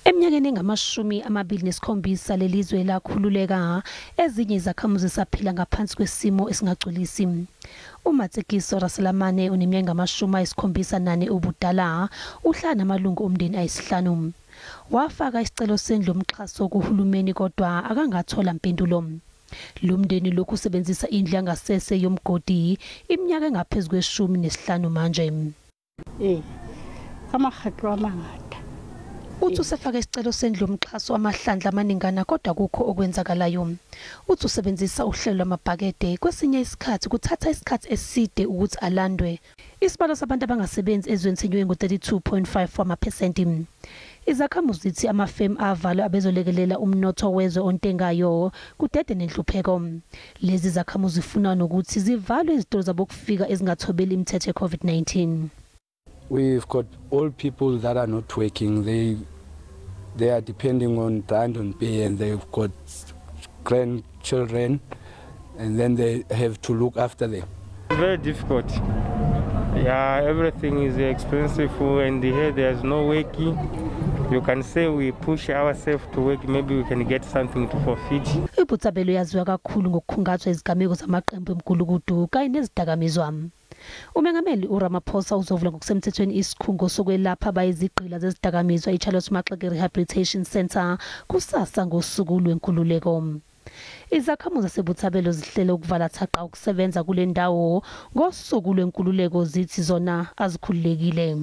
Eminyakeni engamashumi 27 lelizwe lakhululeka, ezinye izakhamuzi zisaphila ngaphansi kwesimo esingagculisi. UMatsekiso Raselamane uneminyaka engamashumi 74 ubudala, uhlala namalungu omndeni ayisihlanu. Wafaka isicelo sendlu yomxhaso kuhulumeni kodwa akangathola mpendulo. Lo mndeni lokhu usebenzisa indlu yangasese yomgodi iminyaka engaphezu kwe-15 manje. Ee, ka makgetlo a mangata. Uthi usefake isicelo sendlu yomxhaso amahlandla amaningana kodwa akukho okwenzakalayo. Uthi usebenzisa uhlelo lwamabhakede, kwesinye isikhathi kuthatha isikhathi eside ukuthi alandwe. Isibalo sabantu abangasebenzi ezweni senyuke ngo-32.5 wamaphesenti. Izakhamuzi zithi amafemu avalwe abezolekelela umnotho wezwe ontengayo kudede nenhlupheko. Lezi zakhamuzi zifuna nokuthi zivalwe izitolo zabokufika ezingathobeli imithetho ye-COVID-19. We've got old people that are not working. They are depending on grant on pay, and they've got grandchildren, and then they have to look after them. Very difficult. Yeah, everything is expensive and here there's no work. You can say we push ourselves to work, maybe we can get something to forfeit. IBotshabelo yaziwa kakhulu ngokukhungathwa izigameko zamaqembu emgulukudu kanye nezidakamizwa. Umengameli uRamaphosa uzovula ngokusemthethweni isikhungo sokwelapha abayizigqila zezidakamizwa iCharlotte Maxeke Rehabilitation Centre kusasa ngosuku lwenkululeko. Izakhamuzi zaseBotshabelo zihlele ukuvala thaqa ukusebenza kule ndawo ngosuku lwenkululeko, zithi zona azikhululekile.